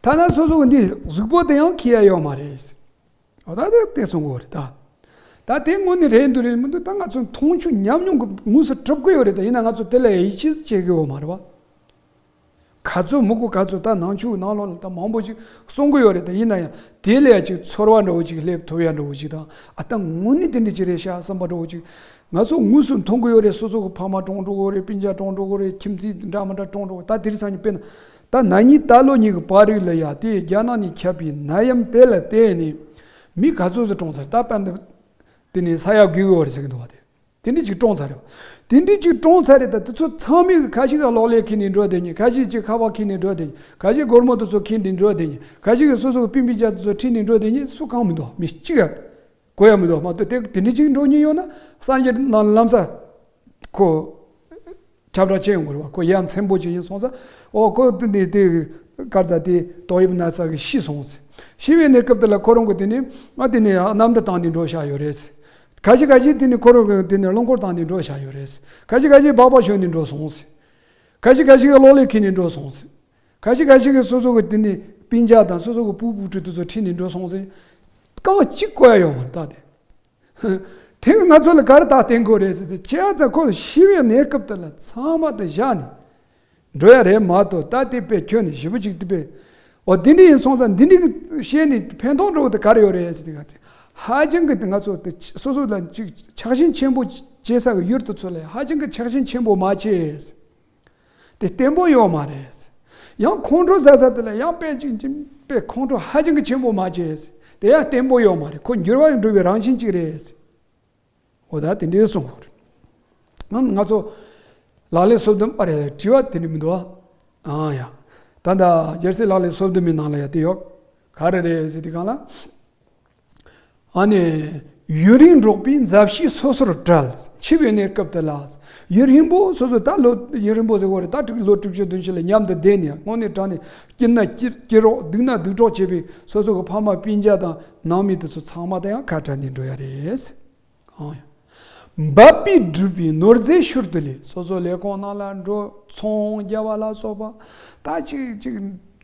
ཐ་ན་སོ་སོ་གི་འདི་གཟུགས་པོ་དེ་ཡང་ཁེ་ཡ་ཡོད་མ་རེད། འོ་ད་དེ་དེ་གསུང་གི་ཡོད་རེད་ད། ད་དེ་དངོས་གནས་རེད་འདུག་རེད་མི་འདུག་ད་ང་ཚོ་མཐོང་ཆོས་ཉམས་མྱོང་གི་དངོས་སུ་གྲུབ་ཀྱི་ཡོད་རེད་ད། ཡིན་ན་ང་ཚོ་དེ་ལ་ཡིད་ཆེས་བྱེད་ཀྱི་ཡོད་མ་རེད་བ། ག་ཚོད་མི་དགོས་ག་ཚོད་ད་ནང་ཆོས་ནང་ལོགས་ལ་ད་མང་པོ་ཅིག་གསུང་གི་ཡོད་རེད་ད། ཡིན་ན་ཡང་དེ་ལས་ཡ་ཅིག་ཚོར་བ་འདྲ་བོ་ཅིག་སླེབས་ཐུབ་ཡ་འདྲ་བོ་ཅིག་དང་། ཨ་ད་དངོས་གནས་དེ་འདྲ་ཅིག་རེད་ཤག་བསམ་པ་འདྲ་བོ་ཅིག་ང་ཚོ་དངོས་སུ་མཐོང་གི་ཡོད་རེད། སོ་སོ་གི་ཕ་མ་གྲོངས་འགྲོ་གི་རེད། སྤུན་ཀྱག་གྲོངས་འགྲོ་གི་རེད། ཁྱིམ་མཚེས་འདྲ་མི་འདྲ་གྲོངས་འགྲོ་གི། ད་དེ་རིང་སང་ཉིན་དཔེར་ན་ད་ན་ནིང་ད་ལོ་གཉིས་ཀྱི་བར་རིགས་ལ་ཡ་དེ་རྒྱ་ནག་ནས་ཁྱབ་པའི་ནད་ཡམས་དེ་ལ་བརྟེན་ནས་མི་ག་ཚོད་ཙམ་གྲོངས་ཚར། ད་དཔེར་ན་དེ་ནས་ས་ཡ་དགུ་བར་ཟེར་གི་འདུག་བ། དེ་དེ་འདྲ་ཅིག་གྲོངས་ཚར་རེད། དེ་འདྲ་ཅིག་གྲོངས་ཚར་རེད། ད་དེ་ཚོ་ཚང་མས་གི་ཁ་ཤས་ཀྱིས་གློག་ཀླད་ཁྱེར་ནས་འགྲོ་བསྡད་མཁན། ཁ་ཤས་ཅིག་ཁ་པར་ཁྱེར་ནས་འགྲོ་བསྡད་མཁན། ཁ་ཤས་སྒོར་མོ་དེ་ཚོ་ཁྱེར་ནས་འགྲོ་བསྡད་མཁན། ཁ་ཤས་ཀྱིས་སོ་སོ་གི་སྤུན་སྤུན་ཀྱག་དེ་ཚོ་ཁྲིད་ནས་འགྲོ་བསྡད་མཁན་སུ་གང་མི་འདུག་མི་གཅིག་ག་གོ་ཡ་མི་འདུག་མ་གཏོགས་དེ་དེ་འདྲ་ཅིག་འགྲོ་མཁན་ཡོད་ན་སངས་རྒྱས་ནང་ལམ་སང་ཁོ་ཁྱབ་བསྒྲགས་བྱས་ཡོང་གི་རེད་བ། ཁོ་ཡ་མཚན་པོ་ཅིག་ཡིན་སོང་ཙང་། ཨོ་ཁོ་དེ་འདི་དེ་གར་ས་དེ་ཏོག་དབྱིབས་ན་ཚ་གིས་ཤི་སོང་ཟེར། ཤི་བའི་གནས་སྐབས་དེ་ལ་ཁོ་རང་གི་དེ་ནི་ང་དེ་ནི་གནམ་གྲུ་བཏང་ནས་འགྲོ་བཞག་ཡོད་རེད་ཟེར། ཁ་ཤས་ཁ་ཤས་དེ་ནི་ཁོ་རང་གི་དེ་ནི་རླངས་འཁོར་བཏང་ནས་འགྲོ་བཞག་ཡོད་རེད་ཟེར། ཁ་ཤས་ཁ་ཤས་སྦག་སྦག་ཞོན་ནས་འགྲོ་སོང་ཟེར། ཁ་ཤས་ཁ་ཤས་ཀྱིས་གློག་ཀླད་ཁྱེར་ནས་འགྲོ་སོང་ཟེར། ཁ་ཤས་ཁ་ཤས་ཀྱིས་སོ་སོ་གི་དེ་ནི་སྤུན་ཀྱག་དང་སོ་སོ་གི་བུ་བུ་ཕྲུག་དེ་ཚོ་ཁྲིད་ནས་འགྲོ་སོང་ཟེར། རྐང་གཅིག་གོ་ཡ་ཡོད་མ་རེད་ད་དེ། དེ་ང་ཚོ་ལ་ག་རེ་ད་བསྟན་དགོས་རེད་ཟེར་ཏེ། བྱས་ཙང་ཁོ་ཤི་བའི་གནས་སྐབས་དེ་ལ་ཚང་མ་དེ་བཞག་ནས་འགྲོ་ཡ་རེད་མ་གཏོགས། ད་དེ་དཔེ་ཁྱོན་ནས་ཞེ་པོ་ཅིག་དེ་དཔེ། འོ་འདི་འདྲ་ཡིན་སོང་ཙང་འདི་འདྲ་གི་བཤད་ནས་ཕན་ཐོགས་འགྲོ་གི་དེ་ག་རེ་ཡོད་རེད་ཟེར་ཏེ། ག་ཚོད་ཧ་ཅང་གི་དེ་ང་ཚོ་དེ་སོ་སོ་ལ་ཅིག་ཆགས་ཞེན་ཆེན་པོ་བྱེད་ས་གི་ཡུལ་དེ་ཚོ་ལ་ཧ་ཅང་གི་ཆགས་ཞེན་ཆེན་པོ་མ་བྱེད། དེ་བརྟན་པོ་ཡོད་མ་རེད། ཡང་ཁོང་ཁྲོ་ཟ་ས་དེ་ལ་ཡང་དཔེ་ཅིག་ཅིག་དཔེ་ཁོང་ཁྲོ་ཧ་ཅང་གི་ཆེན་པོ་མ་བྱེད། དེ་ཡང་བརྟན་པོ་ཡོད་མ་རེད། ཁོ་འགྱུར་བ་འགྲོ་བའི་རང་བཞིན་ཅིག་རེད། འོ་ད་དེ་འདྲའི་གསུངས་པ་རེད། ང་ང་ཚོ་ལག་ལེན་སོ་བདུན་པ་རེད། དྲི་བ་དེ་འདྲ་མི་འདུག་ཨ་ཡ། ད་ལྟ་རྒྱལ་སྲས་ལག་ལེན་སོ་བདུན་པའི་ནང་ལ་ཡ་དེ་ཡོད། ག་རེ་རེད་ཟེར་དུས་སྒང་ལ། ཨ་ནི། ཡུན་རིང་འགྲོགས་པའི་མཛའ་བཤེས་སོ་སོར་བྲལ། འཆི་བའི་གནས་སྐབས་དེ་ལ། ཡུན་རིང་པོ་སོ་སོ་ད་ལོ་ཡུན་རིང་པོ་ཟེར་བ་རེད། ད་ལོ་དྲུག་ཅུ་བདུན་ཅུ་ལ་མཉམ་དུ་བསྡད་ནས་དངོས་གནས་དྲང་གནས་སྐྱིད་ན་སྐྱིད་སྐྱིད་རོགས་སྡུག་ན་སྡུག་རོགས་བྱེད་པའི་སོ་སོ་གི་ཕ་མ་སྤུན་ཀྱག་དང་ནང་མི་དེ་ཚོ་ཚང་མ་དེ་ཡང་ཁ་བྲལ་ནས་འགྲོ་ཡ་རེད། འབད་པས་བསྒྲུབས་པའི་ནོར་རྫས་ཤུལ་དུ་ལུས། སོ་སོ་ལས་ཁུངས་ནང་ལ་འགྲོ། ཚོང་རྒྱག་པ་ལ་སོགས་པ། ད་ཅིག་ཅིག་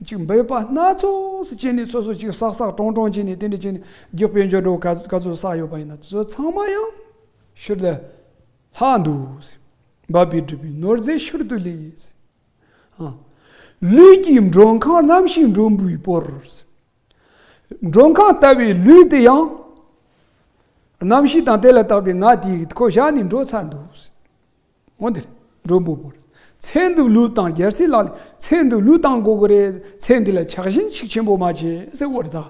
ཅིག་འབད་པ་སྣ་ཚོགས་སུ་བྱས་ནས་སོ་སོ་ཅིག་བསགས་བསགས་གྲོངས་གྲོངས་བྱས་ནས་དེ་འདྲ་བྱས་ནས་རྒྱུ་དཔལ་འབྱོར་འགྲོ་ག་ག་ཚོད་བསགས་ཡོད་པ་ཡིན་ན་དེ་ཚོ་ཚང་མ་ཡང་ཤུལ་ལ་ལྷག་འདུག། འབད་པས་བསྒྲུབས་པའི་ནོར་རྫས་ཤུལ་དུ་ལུས། ལུས་ཀྱི་མགྲོན་ཁང་རྣམ་ཤེས་མགྲོན་པོའི་སྤོར། མགྲོན་ཁང་ལྟ་བུའི་ལུས་དེ་ཡང་། རྣམ་ཤེས་དང་དེ་ལ་བཏགས་པའི་ང་དེས་ཁོ་བཞག་ནས་འགྲོ་ཚར་འདུག། འོ་འདིར་མགྲོན་པོ་བོར། ཚེ་འདིར་ལུས་བཏང་། རྒྱལ་སྲས་ལག་ལེན་ཚེ་འདིར་ལུས་བཏང་དགོས་ཀྱི་རེད། ཚེ་འདི་ལ་ཆགས་ཞེན་ཤུགས་ཆེན་པོ་མ་བྱེད་ཟེར་བ་རེད་ད།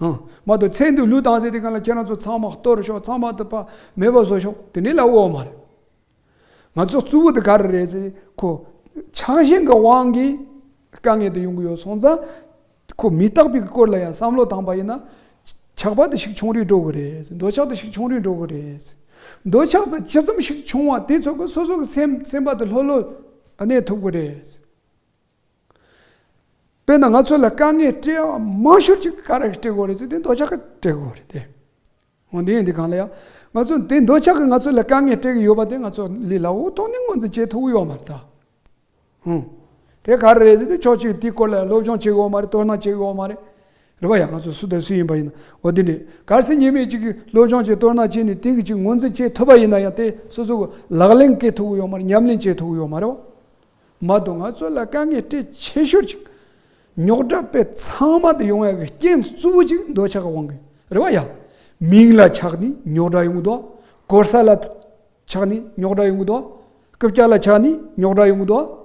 ཧང་། མ་གཏོགས་ཚེ་འདིར་ལུས་བཏང་ཟེར་དུས་སྒང་ལ་ཁྱེད་རང་ཚོ་ཚང་མ་གཏོར་ཤོག། ཚང་མ་དེ་ཕར་མེད་པ་བཟོ་ཤོག། དེ་འདྲ་ལབ་ཡོད་མ་རེད། ང་ཚོ་གཙོ་བོ་དེ་ག་རེ་རེད་ཟེར། ཁོ་ཆགས་ཞེན་གྱི་དབང་གིས་ དཀའ་ངལ་དེ་ཡོང་གི་ཡོད་སོང་ཙང་། ཁོ་མི་རྟག་པའི་སྐོར་ལ་ཡང་བསམ་བློ་བཏང་པ་ཡིན་ན། ཆགས་པ་དེ་ཞིག་ཆུང་རུ་འགྲོ་གི་རེད། འདོད་ཆགས་དེ་ཞིག་ཆུང་རུ་འགྲོ་གི་རེད། འདོད་ཆགས་དེ་ཇི་ཙམ་ཞིག་ཆུང་བ་དེ་ཚོ་གི་སོ་སོ་གི་སེམས་སེམས་པ་དེ་ལྷོད་ལྷོད་གནས་ཐུབ་གི་རེད། དཔེར་ན་ང་ཚོ་ལ་དཀའ་ངལ་སྤྲད་པ་མང་ཤོས་ཅིག་ག་རེ་སྤྲད་དགོས་རེད་ཟེར་དུས་འདོད་ཆགས་ཀྱིས་སྤྲད་དགོས་རེད་དེ། འོ་འདི་ཡིན་དུས་གང་ལ་ཡང་། ང་ཚོ་དེ་འདོད་ཆགས་ཀྱིས་ང་ཚོ་ལ་དཀའ་ངལ་སྤྲད་ཀྱི་ཡོད་པ་དེ་ང་ཚོ་ལས་སླ་བོ་ཐོག་ནས་ངོས་འཛིན་བྱེད་ཐུབ་ཀྱི་ཡོད་མ་རེད་ད། ཧུམ། དེ་ག་རེ་རེད་ཟེར་དུས་ཕྱོགས་གཅིག་དེའི་སྐོར་ལ་སློབ་སྦྱོང་བྱེད་དགོས་མ་རེད། དོ་སྣང་བྱེད་དགོས་མ་རེད། རེད་བ་ཡ། ང་ཚོ་སུ་དང་སུ་ཡིན་པ་ཡིན་ན། འོ་འདི་འདྲས་གལ་སྲིད་ཉེས་མེད་ཅིག་གིས་སློབ་སྦྱོང་བྱེད་དོ་སྣང་བྱེད་ནས་དེ་གི་ཅིག་ངོས་འཛིན་བྱེད་ཐུབ་པ་ཡིན་ན་ཡང་དེ་སོ་སོ་གི་ལག་ལེན་བཀལ་ཐུབ་ཀྱི་ཡོད་མ་རེད། ཉམས་ལེན་བྱེད་ཐུབ་ཀྱི་ཡོད་མ་རེད་བ། མ་གཏོགས་ང་ཚོ་ལ་དཀའ་ངལ་སྤྲད་ཆེ་ཤོས་ཅིག་རྙོག་དྲ་དཔེ་ཚང་མ་དེ་ཡོང་ཡག་གི་རྐྱེན་གཙོ་བོ་ཅིག་འདོད་ཆགས་ཀྱི་དབང་གིས་རེད་བ་ཡ། མིང་ལ་ཆགས་ནས་རྙོག་དྲ་ཡོང་གི་འདུག་གོ་ས་ལ་ཆགས་ནས་རྙོག་དྲ་ཡོང་གི་འདུག་རྐུབ་བཀྱག་ལ་ཆགས་ནས་རྙོག་དྲ་ཡོང་གི་འདུག་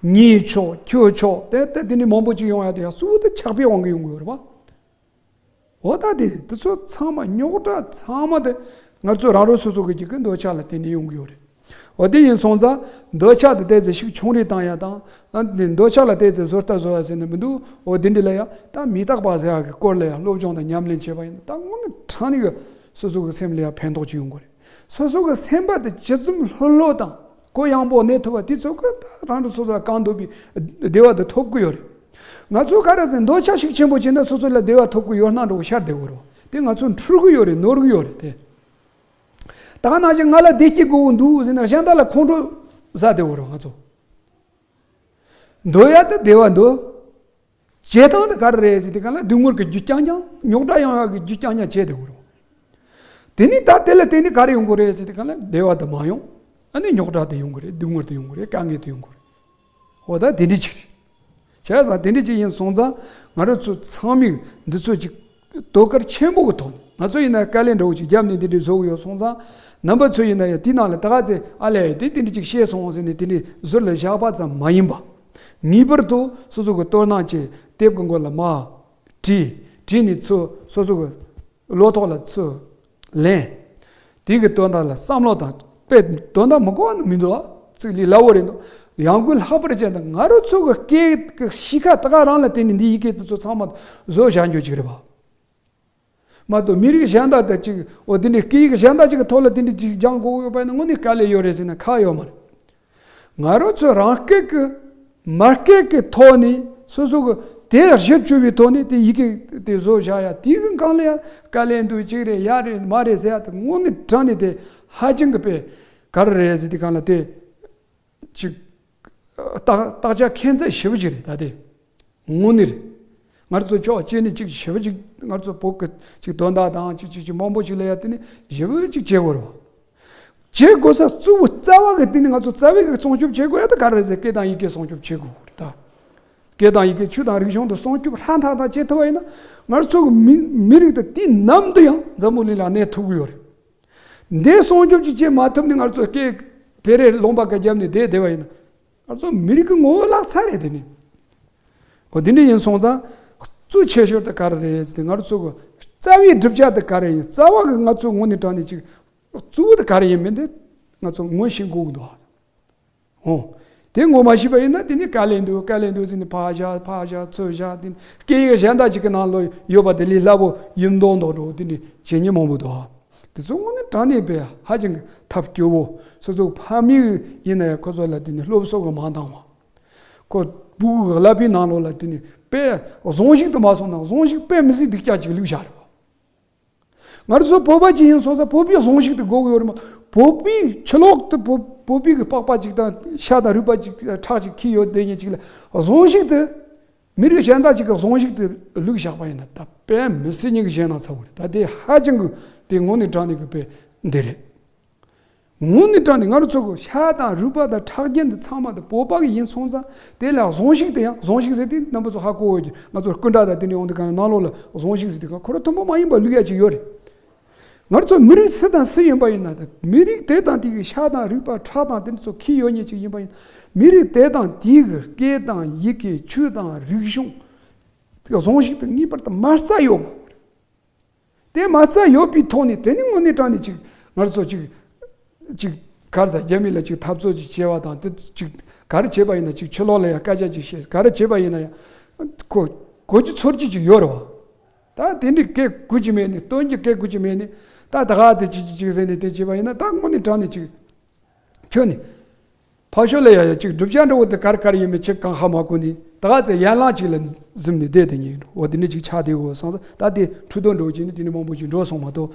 ངའི་ཕྱོགས་ཁྱོའི་ཕྱོགས་དེ་ལྟ་དེ་འདྲའི་མང་པོ་ཅིག་ཡོང་ཡག་དེ་ཡང་གཙོ་བོ་དེ་ཆགས་པའི་དབང་གིས་ཡོང་གི་ཡོད་རེད་བ། འོ་ད་དེ་དེ་ཚོ་ཚང་མ་རྙོག་དྲ་ཚང་མ་དེ་ང་ཚོ་རང་རང་སོ་སོ་གི་ཅིག་གི་འདོད་ཆགས་ལ་བརྟེན་ནས་ཡོང་གི་ཡོད་རེད། འོ་དེ་ཡིན་སོང་ཙང་འདོད་ཆགས་དེ་ཏོག་ཙམ་ཞིག་ཆུང་རུ་བཏང་ཡག་དང་། ཨ་ནི་འདོད་ཆགས་ལ་ཏོག་ཙམ་བཟོ་ལྟ་བཟོ་ཡག་ཟེར་ནས་མི་འདུག་འོ་དེ་འདྲ་ལ་ཡང་ད་མི་རྟག་པ་ཟེར་ཡག་གི་སྐོར་ལ་ཡང་སློབ་སྦྱོང་དང་ཉམས་ལེན་བྱས་པ་ཡིན་ན་ད་དངོས་གནས་དྲང་གནས་གི་སོ་སོ་གི་སེམས་ལ་ཡང་ཕན་ཐོགས་ཅིག་ཡོང་གི་རེད། སོ་སོ་གི་སེམས་པ་དེ་ཇི་ཙམ་ལྷོད་ལྷོད་དང་གུ་ཡངས་པོ་གནས་ཐུབ་པ་དེ་ཚོ་གི་ད་རང་རང་སོ་སོ་ལ་གང་འདོད་པའི་བདེ་བ་དེ་ཐོབ་གི་ཡོད་རེད། ང་ཚོ་ག་རེ་ཟེར་འདོད་ཆགས་ཤུགས་ཆེན་པོ་བྱས་ན་སོ་སོ་ལ་བདེ་བ་ཐོབ་གི་ཡོད་སྣང་འདྲ་བོ་ཤར་བསྡད་ཡོད་རེད་བ། དེ་ང་ཚོ་འཁྲུལ་གི་ཡོད་རེད། ནོར་གི་ཡོད་རེད་དེ། ད་ག་ནང་བཞིན་ང་ལ་བདེ་སྐྱིད་དགོས་ཀྱི་འདུག་ཟེར་ན་གཞན་དག་ལ་ཁོང་ཁྲོ་ཟ་བསྡད་ཡོད་རེད་བ་ང་ཚོ། འདོད་ཡག་དེ་བདེ་བ་འདོད། བྱེད་སྟངས་དེ་ག་རེ་རེད་ཟེར་དུས་གང་ལ་སྡུག་བསྔལ་གྱི་རྒྱུ་རྐྱང་རྐྱང་རྙོག་དྲ་ཡོང་ཡག་གི་རྒྱུ་རྐྱང་རྐྱང་བྱས་བསྡད་ཡོད་རེད་བ། དེ་ནི་ད་དེ་ལ་བརྟེན་ནས་ག་རེ་ཡོང་གི་རེད་ཟེར་དུས་གང་ལ་བདེ་བ་དེ་མ་ཡོང་། ཨ་ནི་རྙོག་དྲ་དེ་ཡོང་གི་རེད། སྡུག་བསྔལ་དེ་ཡོང་གི་རེད། དཀའ་ངལ་དེ་ཡོང་གི་རེད། འོ་ད་དེ་འདྲ་ཅིག་རེད། བྱས་ཙང་དེ་འདྲ་ཅིག་ཡིན་སོང་ཙང་ང་རང་ཚོ་ཚང་མས་འདི་ཚོ་ཅིག་དོ་ཁུར་ཆེན་པོ་གི་ཐོག་ནས་ང་ཚོ་ཡིན་ན་དཀའ་ལས་འདྲ་བོ་ཅིག་བརྒྱབ་ནས་འདི་འདྲ་བཟོ་གི་ཡོད་སོང་ཙང་། རྣམ་པ་ཚོ་ཡིན་ན་ཡང་དེའི་ནང་ལ་ད་ག་ཚོད་ཨ་ལས་དེ་དེ་འདྲ་ཅིག་ཤེས་སོང་ཟེར་ནས་དེ་འདྲ་ཟུར་ལ་བཞག་པ་ཙམ་མ་ཡིན་པ། ངེས་པར་དུ་སོ་སོ་གི་དོ་སྣང་བྱས་དེབ་ཀྱི་མགོ་ལ་མར་བྲིས། བྲིས་ནས་ཚུར་སོ་སོ་གི་བློ་ཐོག་ལ་ཚུར་ལེན། དེ་གི་དོན་དག་ལ་བསམ་བློ་དང་དཔེ་དོན་དག་མི་གོ་བ་ནི་མི་འདུག་ཨ། ཚིག་ལས་སླ་བོ་རེད་འདུག་ཡང་སྒོས་ལྷག་པར་བྱས་ན་ང་རང་ཚོ་གི་སྐད་ཀྱི་གཤིས་ཀ་ད་ག་རང་ལ་བརྟེན་ནས་འདི་ཡི་གེ་དེ་ཚོ་ཚང་མ་བཟོ་བཞག་རྒྱུ་ཅིག་རེད་པ། མ་གཏོགས་མི་རིགས་གཞན་དག་དང་ཅིག་འོ་དེ་འདྲའི་སྐད་ཡིག་གཞན་དག་ཅིག་གི་ཐོག་ལ་དེ་འདྲ་ཅིག་སྦྱང་དགོས་ཡོད་པ་ཡིན་ན་དངོས་གནས་དཀའ་ལས་ཡོད་རེད་ཟེར་ན་ཁག་ཡོད་མ་རེད། ང་རང་ཚོ་རང་སྐད་ཀྱི་མ་སྐད་ཀྱི་ཐོག་ནས་སོ་སོ་གི་དེ་གཞི་བཅོལ་བའི་ཐོག་ནས་དེ་ཡི་གེ་དེ་བཟོ་བཞག་ཡ་དེ་གི་སྒང་ལ་ཡ་དཀའ་ལས་འདུག་ཅིག་རེད་ཡ་རེད་མ་རེད་ཟེར་ཡ་དེ་དངོས་གནས་དྲང་གནས་དེ་ཧ་ཅང་གི་དཔེ་ག་རེ་རེད་ཟེར་དུས་སྒང་ལ་དེ། ཅིག་བརྟག་བརྟག་དཔྱད་མཁྱེན་ཚད་ཞེ་པོ་ཅིག་རེད་ད་དེ། དངོས་གནས་རེད། ང་ཚོ་ཕྱོགས་གཅིག་ནས་ཅིག་ཞེ་པོ་ཅིག་ང་ཚོ་བོད་ཀྱི་ཅིག་དོན་དག་དང་ཅིག་ཅིག་ཅིག་མང་པོ་ཅིག་ལ་ཡ་དེ་ནི་ཞེ་པོ་ཅིག་བྱེད་དགོས་རེད་བ། བྱེད་དགོས་ས་གཙོ་བོ་རྩ་བ་གི་དེ་ནི་ང་ཚོ་རྩ་བའི་གི་སྲུང་སྐྱོབ་བྱེད་དགོས་ཡ་ད་ག་རེ་ཟེར་སྐད་དང་ཡི་གེ་སྲུང་སྐྱོབ་བྱེད་དགོས་རེད་ད། སྐད་དང་ཡི་གེ་ཆོས་དང་རིག་གཞུང་དུ་སྲུང་སྐྱོབ་ཧྲ་ཐག་ཐག་བྱེད་ཐུབ་པ་ཡིན་ན་ང་ཚོ་གི་མི་མི་རིགས་དེ་དུས་ནམ་དུ་ཡང་འཛམ་བུ་གླིང་ལ་གནས་ཐུབ་ཀྱི་ཡོད་རེད། འདི་སྲུང་སྐྱོབ་ཅིག་བྱེད་མ་ཐུབ་ནས་ང་ཚོ་སྐད་ཕེ་རེ་ལུང་པ་ག་བརྒྱབ་ནས་བསྡད་བསྡད་པ་ཡིན་ན། ང་ཚོ་མི་རིགས་ཀྱི་ངོ་བོ་བརླག་ཚར་རེད་དེ་ནི། འོ་དེ་འདྲ་ཡིན་སོང་ཙང་། གཙོ་ཆེ་ཤོས་དེ་ག་རེ་རེད་ཟེར་ཏེ་ང་ཚོ་གི་རྩ་བའི་བསྒྲུབ་བྱ་དེ་ག་རེ་ཡིན་རྩ་བ་གི་ང་ཚོ་དངོས་གནས་དྲང་གནས་ཅིག་གཙོ་བོ་དེ་ག་རེ་ཡིན་མིན་དེ་ང་ཚོ་ངོ་ཤེས་དགོས་ཀྱི་འདུག་ཨ། འོ། དེ་ངོ་མ་ཤེས་པ་ཡིན་ན་དེ་ནི་དཀའ་ལས་འདུག་དཀའ་ལས་འདུག་ཟེར་ནས་ཕར་བཞག་ཕར་བཞག་ཚུར་བཞག་དེ་ནི་སྐད་ཡིག་གཞན་དག་ཅིག་གི་ནང་ལོགས་ཡོད་པ་དེ་ལས་སླ་པོ་ཡིན་མདོག་མདོག་འགྲོ་དེ་ནི་བྱེད་ཉེན་མང་པོ་འདུག་དེ་ཚོ་དངོས་གནས་དྲང་གནས་དཔེ་ཧ་ཅང་གི་ཐབས་སྐྱོ་བོ། སོ་སོ་ཕ་མའི་ཡིན་ན་ཡང་ཁོ་ཚོ་ལ་དེ་ནི་སློབ་གསོ་གི་མ་འདང་བ། ཁོ་བུ་གི་ཀླད་པའི་ནང་ལོགས་ལ་དེ་ནི་དཔེ་གཟུངས་གཞུག་ཏུ་མ་སོང་ན་གཟུངས་གཞུག་དཔེ་མི་སྲིད་སྡུག་ཅག་ཅིག་བླུགས་བཞག་རེད་བ། ང་ཚོ་བོད་པ་ཅིག་ཡིན་སོང་ཙང་བོད་པའི་གཟུངས་གཞུག་དེ་དགོས་ཀྱི་ཡོད་རེད་མ། བོད་པའི་ཕྱི་ལོགས་དུ་བོད་བོད་པའི་གི་པགས་པ་ཅིག་དང་ཤ་དང་རུས་པ་ཅིག་ཁྲག་ཅིག་འཁྱེར་ཡོད་བསྡད་མཁན་ཅིག་ལ་གཟུངས་གཞུག་དེ། མི་རིགས་གཞན་དག་ཅིག་གི་གཟུངས་གཞུག་དེ་བླུགས་བཞག་པ་ཡིན་ན་ད་དཔེ་མི་སྲིད་སྙིང་རྗེ་ན་ཚ་བོ་རེད། ད་དེ་ཧ་ཅང་གི་དེ་དངོས་གནས་དྲང་གནས་གི་དཔེ་འདི་རེད། དངོས་གནས་དྲང་གནས་ང་རང་ཚོ་གི་ཤ་དང་རུས་པ་དང་ཁྲག་རྒྱུན་དེ་ཚང་མ་དེ་བོད་པ་གི་ཡིན་སོང་ཙང་དེ་ལ་གཟུངས་གཞུག་དེ་ཡང་གཟུངས་གཞུག་ཟེར་དུས་རྣམ་པ་ཚོ་ཧ་གོ་འོས་ཀྱི་ང་ཚོར་སྐུ་འདྲ་དང་དེ་འདྲ་ཡོང་དུས་གང་ནང་ལོགས་ལ་གཟུངས་གཞུག་ཟེར་དུས་གང་ཁོ་རང་མཐུན་པོ་མ་ཡིན་པ་བླུགས་ཡ་ཅིག་ཡོད་རེད། ང་ཚོ་མི་རིགས་སུ་དང་སུ་ཡིན་པ་ཡིན་ན་དེ་མི་རིགས་དེ་དང་དེ་གི་ཤ་དང་རུས་པ་ཁྲག་དང་དེ་ཚོ་འཁྱེར་ཡོད་མཁན་ཅིག་ཡིན་པ་ཡིན་ན་མི་རིགས་དེ་དང་དེ་གི་སྐད་དང་ཡི་གེ་ཆོས་དང་རིག་གཞུང་དེ་གི་གཟུངས་གཞུག་དེ་ངེས་པར་དུ་མ་རྩ་ཡོད་དགོས་རེད། དེ་མ་རྩ་ཡོད་པའི་ཐོག་ནས་དེ་ནི་དངོས་གནས་དྲང་ནས་ཅིག་ང་ཚོ་ཅིག་ཅིག་ག་རེ་ཟ་རྒྱ་མི་ལ་ཅིག་འཐབ་རྩོད་ཅིག་བྱས་པ་དང་དེ་ཅིག་ ག་རེ་བྱས་པ་ཡིན་ན་ཅིག་ཕྱི་ལོགས་ལ་ཡང་སྐད་ཆ་ཅིག་བཤད། ག་རེ་བྱས་པ་ཡིན་ན་ཡང་ཁོ་གོ་རྒྱུ་ཚོར་རྒྱུ་ཅིག་ཡོད་རེད་བ། ད་དེ་འདྲའི་སྐད་དགོས་ཀྱི་མེད་ནི། སྟོན་རྒྱུ་སྐད་དགོས་ཀྱི་མེད་ནི། ད་ད་ག་ཚེ་ཅིག་ཅིག་ཅིག་ཟེར་ནས་དེ་བྱས་པ་ཡིན་ན། ད་དངོས་གནས་དྲང་ནས་ཅིག་ཁྱོད་ནི་ཕར་ཕྱོགས་ལ་ཡ་ཡ་ཅིག་བསྒྲུབ་བྱ་འདྲ་བོ་དེ་ག་རེ་ག་རེ་ཡིན་མིན་ཁྱེད་གང་ཧ་མ་གོ་ནི། ད་ག་ཚེ་ཡན་ལག་ཅིག་ལ་གཟིམས་ནས་བསྡད་དེ་ཉིན་འོ་དེ་འདྲ་ཅིག་ཆགས་བསྡད་ཡོད་སོང་ཙང་། ད་དེ་འཁྲུལ་རྟོག་འདྲ་བོ་ཅིག་ནི་དེ་ནི་མང་པོ་ཅིག་འགྲོ་སོང་མ་གཏོགས།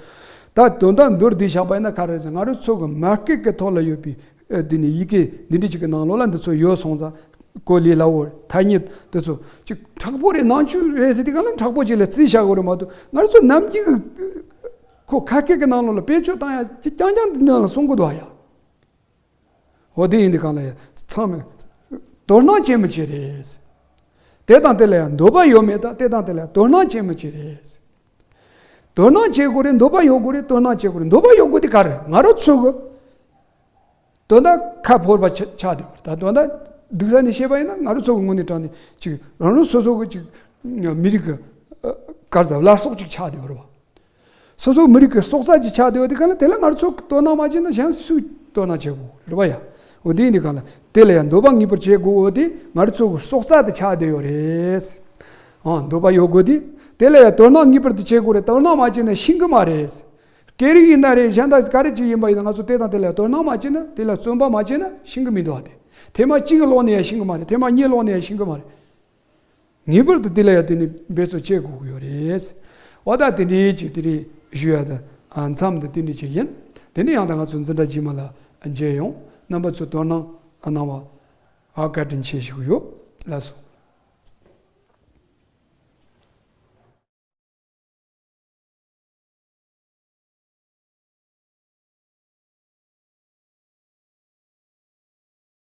ད་དོན་དག་མདོར་བསྡུས་བཞག་པ་ཡིན་ན་ག་རེ་ཟེར། ང་རང་ཚོ་གི་མ་སྐད་ཀྱི་ཐོག་ལ་ཡོད་པའི་ཨ་དེ་ནི་ཡི་གེ་འདི་འདྲ་ཅིག་གི་ནང་ལོགས་ལ་འདི་ཚོ་ཡོད་སོང་ཙང་། གོ་ལས་སླ་བོ་ཐ་སྙད་འདི་ཚོ་ཅིག་དྲག་པོ་རེད། ནང་ཆོས་རེད་ཟེར་དུས་ག་ལ་དྲག་པོ་ཅིག་ལ་བརྩིས་བཞག་དགོས་རེད་མ་གཏོགས། ང་རང་ཚོ་ནམ་རྒྱུན་གི་ཁོ་ཁ་སྐད་ཀྱི་ནང་ལོགས་ལ་བེད་སྤྱོད་བཏང་ཡ་ཅིག་རྐྱང་རྐྱང་འདི་ནང་ལ་གསུང་གི་འདུག་ཨ་ཡ། འོ་དེ་ཡིན་དུས་གང་ལ་ཡ་ཚང་མས་དོ་སྣང་བྱེད་མི་བྱེད་རེད། དེ་དང་དེ་ལ་ཡང་འདོད་པ་ཡོད་མེད་དང་། དེ་དང་དེ་ལ་ཡང་དོ་སྣང་བྱེད་མི་བྱེད་རེད། དོ་སྣང་བྱེད་དགོས་རེད། འདོད་པ་ཡོད་དགོས་རེད། དོ་སྣང་བྱེད་དགོས་རེད། འདོད་པ་ཡོད་དགོས་དེ་ག་རེ། ང་རང་ཚོ་གི་དོན་དག་ཁ་ཕོར་པ་ཆ་ཆགས་བསྡད་ཡོད་རེད། ད་དོན་དག་སྡུག་ས་ནས་བཤད་པ་ཡིན་ན། ང་རང་ཚོ་གི་དངོས་གནས་དྲང་ནས་ཅིག་རང་རང་སོ་སོ་གི་ཅིག་མི་རིགས་ཀྱི་ཨ་ག་རེ་ཟེར། བླ་སྲོག་ཅིག་ཆགས་བསྡད་ཡོད་རེད་བ། སོ་སོ་མི་རིགས་ཀྱི་སྲོག་རྩ་ཅིག་ཆགས་བསྡད་ཡོད་དེ་ག་ལ། དེ་ལ་ང་རང་ཚོ་གི་དོ་སྣང་མ་བྱས་ན་གཞན་སུས་དོ་སྣང་བྱེད་དགོས་རེད་བ་ཡ། འོ་དེ་ཡིན་དུས་ག་ལ་དེ་ལ་ཡང་འདོད་པ་ངེས་པར་བྱེད་དགོས། འོ་དེ་ང་རང་ཚོ་གི་སྲོག་རྩ་དེ་ཆགས་བསྡད་ཡོད་རེད། ཨ་འདོད་པ་ཡོད་དགོས་དེ། དེ་ལ་ཡང་དོ་སྣང་ངེས་པར་དུ་བྱེད་དགོས་རེད། དོ་སྣང་མ་བྱས་ན་ཤེས་གི་མ་རེད། སྐད་རིགས་ཡིན་ན་རེད། གཞན་དག་ག་རེ་ཅིག་ཡིན་པ་ཡིན་ན། ང་ཚོ་དེ་དང་དེ་ལ་དོ་སྣང་མ་བྱས་ན། དེ་ལ་བརྩོན་པ་མ་བྱས་ན་ཤེས་གི་མི་འདུག་ཨ། དེ་ཐེངས་མ་གཅིག་གི་ཀློག་ནས་ཡང་ཤེས་གི་མ་རེད། ཐེངས་མ་གཉིས་ཀློག་ནས་ཡང་ཤེས་གི་མ་རེད། ངེས་པར་དུ་དེ་ལ་ཡང་དེ་ནི་འབད་རྩོལ་བྱེད་དགོས་ཀྱི་ཡོད་རེད། འོ་ད་དེ་འདྲའི་ཅིག་དེ་རིང་ཞུ་ཡ་ད་ཨ་མཚམས་འདི་དེ་འདྲ་ཅིག་ཡིན། དེ་ནས་ཡང་ད་ང་ཚོ་འཛིན་གྲྭ་རྗེས་མ་ལ་མཇལ་ཡོང་། རྣམ་པ་ཚོས་དོ་སྣང་གནང་བ་ཨ་བཀའ་དྲིན་ཆེ་ཞུ་གི་ཡོད། ལགས་སོ།